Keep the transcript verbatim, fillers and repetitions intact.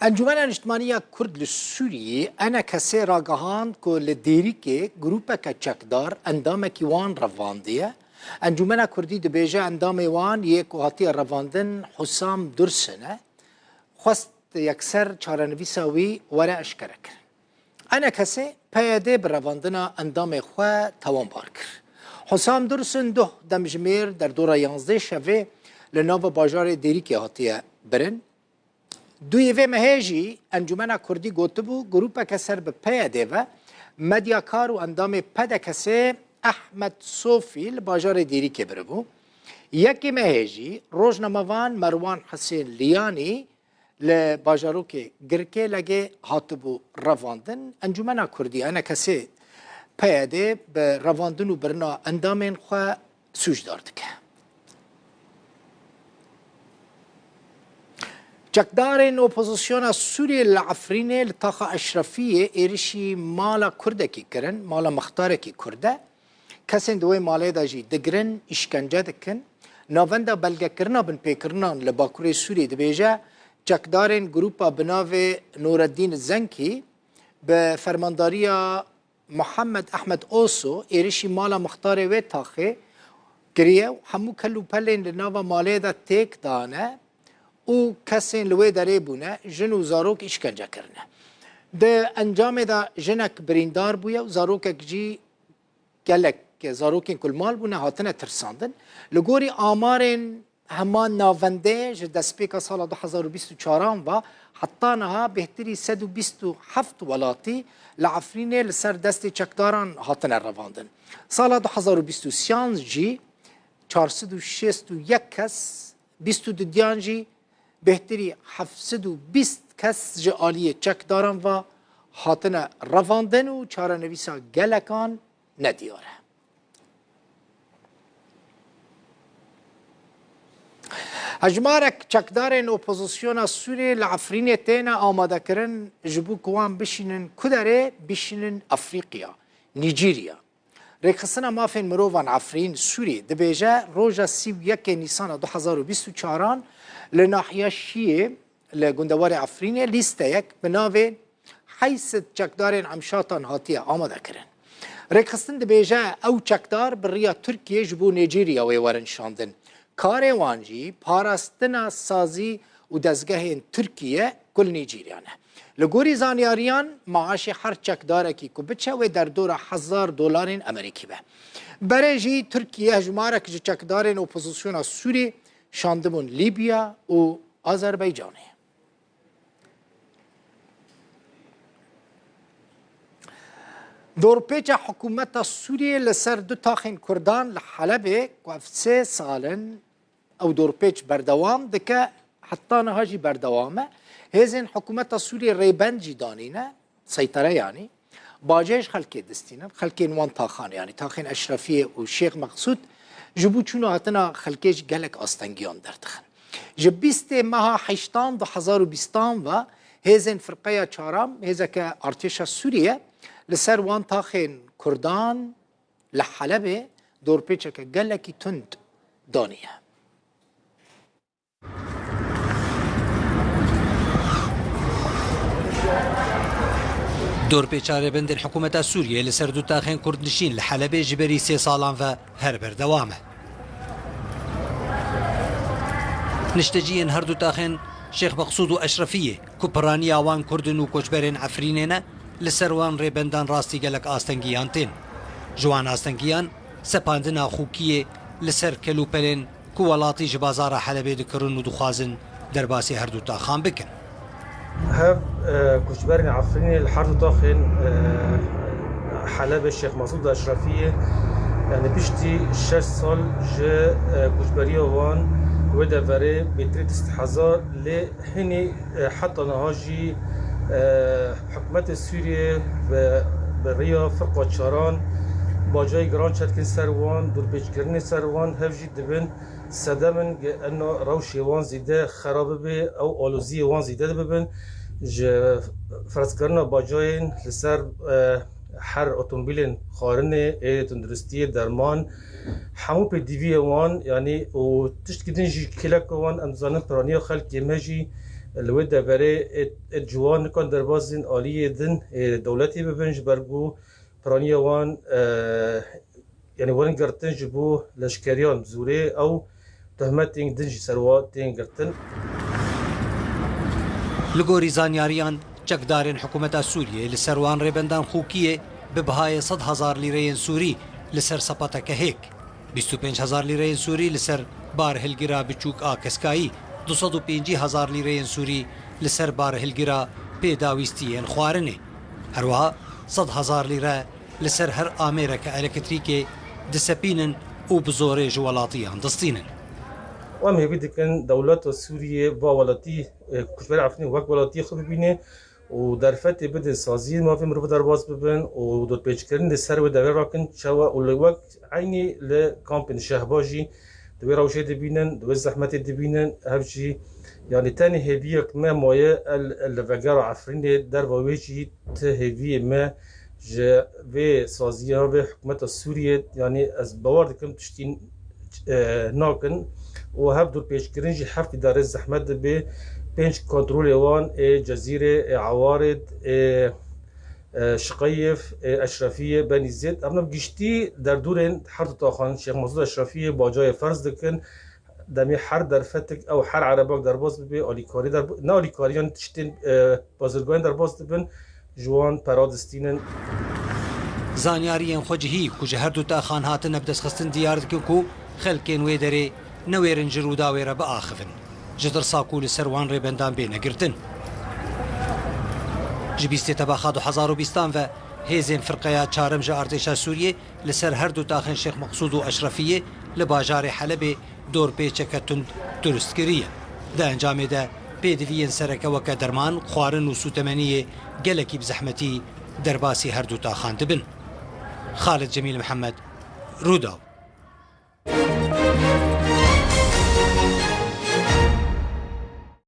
Encûmena Niştimanî ya Kurd li Sûriyê, E N K S, ragihand ku li Dêrikê grûpeke çekdar endamekî wan revandiye. Encûmena Kurdî dibêje endamê wan yê ku hatiye revandin Husam Dursun e. Xwest yekser çarenivîsa wî were eşkerekirin. E N K S, P Y D bi revandina endamê xwe tewanbar kir. Husam Dursun duh demjimêr derdora yanzdeh şevê li nava bajarê Dêrikê hatiye birin. Duyê vê mehê jî Encûmena Kurdî gotibû, grûpeke ser bi P Y D ve medyakar û endamê P D K S Ehmed Sofî li bajarê Dêrikê biribû. Yekê mehê jî rojnamevan Merwan Hisên Liyanî li bajarokê Girkêlegê hatibû revandin. Encûmena Kurdî, E N K S, P Y D bi revandin û birina endamên xwe sûcdar dike. Çekdarên opozisyona Sûriyê li Efrînê li taxa Eşrefiyê êrişî mala Kurdekî kirin, mala mixtarekî Kurd e. Kesên di wê malê de jî digirin, îşkence dikin. Navenda belgekirina binpêkirinan li Bakurê Sûriyê dibêje, çekdarên grûpa bi navê Nureddîn Zenkî bi fermandariya Muhammed Ehmed Oso êrişî mala mixtarê wê taxê kiriye û hemû kel û pelên li nava malê de têk dane û kesên li wê derê bûne, jin û zarok îşkence kirine. Di encamê de jinek birîndar bûye û zarokek jî, gelek zarokên ku li mal bûne hatine tirsandin. Li gorî amarên heman navendê, ji destpêka sala du hezar û bîst û çaran ve heta niha bêhtirî sed û bîst û heft welatî li Efrînê li ser destê çekdaran hatine revandin. Sala du hezar û bîst û sêyan jî çar sed û şêst û yek kes, bîst û du diyan jî bêhtirî heft sed û bîst kes ji aliyê çekdaran ve hatine revandin û çarenivîsa gelekan nediyar e. Hejmarek çekdarên opozisyona Sûriyê li Efrînê têne amadekirin, ji bo ku wan bişînin ku derê, bişînin Efrîqiya, Nîjerya. Rêkxistina Mafên Mirovan Efrîn Sûrî dibêje, roja sî û yekê Nîsana du hezar û bîst û çaran li nahiya Şiyê li gundewarê Efrînê lîsteyek bi navê heyşt sed çekdarên Emşatan hatiye amadekirin. Rêkxistin dibêje, ew çekdar bi riya Tirkiyê ji bo Nîjerya wê werin şandin. Karê wan jî parastina sazî û dezgehên Tirkiye ku li Nîjerya ne. Li gorî zanyariyan, maaşê her çekdarekî ku biçe wê derdora hezar dolarên Amerîkî be. Berê jî Tirkiye hejmarek ji çekdarên opozisyona Sûrî şandibûn Lîbya û Azerbaycanê. Dorpêça hikûmeta Sûriyê li ser du taxên Kurdan li Helebê ku ev sê sal in ew dorpêç berdewam dike, heta niha jî berdewam e. Hêzên hikûmeta Sûriyê rêbend jî danîne, seytere yanî. Bacê ji xelkê distînin, xelkên wan taxan, yanî taxên Eşrefiyê û Şêx Meqsûd, ji bo çûna hatina xelkê jî gelek astengiyan derdixin. Ji bîstê meha heştan du hezar û bîstan ve hêzên firqeya çaram, hêzeke artêşa Sûriye, li ser wan taxên Kurdan li Helebê dorpêçeke gelekî tund daniye. Dorpêça rêbendên hikûmeta Sûriyê li ser du taxên kurdnişîn li Helebê ji berî sê salan ve her berdewam e. Nişteciyên her du taxên Şêx Meqsûd û Eşrefiyê, ku piraniya wan kurd in û koçberên Efrînê ne, li ser wan rêbendan rastî gelek astengiyan tên. Ji wan astengiyan sepandina xûkiyê li ser kelûpelên ku welatî ji bazara Helebê dikirin û dixwazin derbasî her du taxan bikin. Hev, e, koçberên Efrînê li her du taxên, e, Helebê, Şêx Mesûd û Eşrefiyê, yanî piştî şeş sal ji, e, koçberiya wan wê deverê bêtirî du sed hezar lê Hinî, e, heta niha jî, e, hikûmetê Sûriyê bi, bi riya firqa çaran bacayê giran çêdikin ser wan, dorpêçkirinê ser wan, hev jî dibin sedem in ge ena rewşê wan zêde xera bibe, ew aloziyê wan zêde dibibin. Ji ferzkirina bacayên li ser, e, her otomobîlên xwarinê, ê tunduristiyê, derman, hemû pêdiviyê wan, yanî û tiştkî din jî kêleka wan, em dizanin piraniya xelkê me jî Li wê deverê ê, ê ciwan nikan derbazên aliyê din ê dewletê bibin, ji ber ku piraniya wan, e, yanî werin girtin ji bo leşkeriyan bi zorê ew tohmetên din jî ser wan tên girtin. Li gorî zanyariyan, çekdarên hikûmeta Sûriyê li ser wan rêbendan xûkiyê bi bihayê sed hezar lîreyên Sûrî li ser sepeteke hêk, bîst û pênc hezar lîreyên Sûrî li ser bar hilgira biçûk a keskayî, du sed û pêncî hezar lîreyên Sûrî li ser bar hilgira pêdawîstiyên xwarinê. Herwiha sed hezar lîre li ser her amêreke elektrîkê disepînin û bi zorê ji welatiyan distînin. Em hêvî dikin dewleta Sûriyê va welatî, e, koçberê Efrînê wek welatiyê xwe bibîne û derfetê bidin saziyên mafê mirovî derbas bibin û dorpêçkirin li ser wê devê rakin çawa û li wek eynî li kampên Şehba jî di wê rewşê dibînin, di wê zehmetê dibînin. Ev jî, yanî tenê hêviyek me maye el, el li vegera Efrînê, derva wê jî ti hêviyê me ji vê saziya, vê hikûmeta Sûriyê, yanî ez bawer dikim tiştî, e, nakin û hev dorpêçkirin jî heft îdarê zehmet dibe, pênc kontrolê wan ê Cezîrê, ê Ewarid, ê, e, Şiqeyif, ê Eşrefiyê, Benî Zêd. Em bi giştî derdorên her du taxan Şêx Mesûd Eşrefiyê bacayê ferz dikin. Demê her derfetik ew her erebak derbas bibe, alîkarî derb-, ne alîkarî, yan tiştên, e, bazirgahên derbas dibin, ji wan pera distînin. Zanyariyên xwecihî ku ji her du taxan hatine bidestxistin diyar dikin ku xelkên wê derê newêrin ji Rûdawê re biaxivin, ji tirsa ku li ser wan rêbendan bêne girtin. Ji bîstê tebaxa du hezar û bîstan ve hêzên firqeya çarim ji artêşa Sûriyê li ser her du taxên Şêx Meqsûd û Eşrefiyê li bajarê Helebê dorpêçeke tund durust kiriye. Di encamê de pêdiviyên sereke weke derman, xwarin û sûtemeniyê gelekî bi zehmetî derbasî her du taxan dibin. Xalid Cemîl Mihemed, Rûdaw.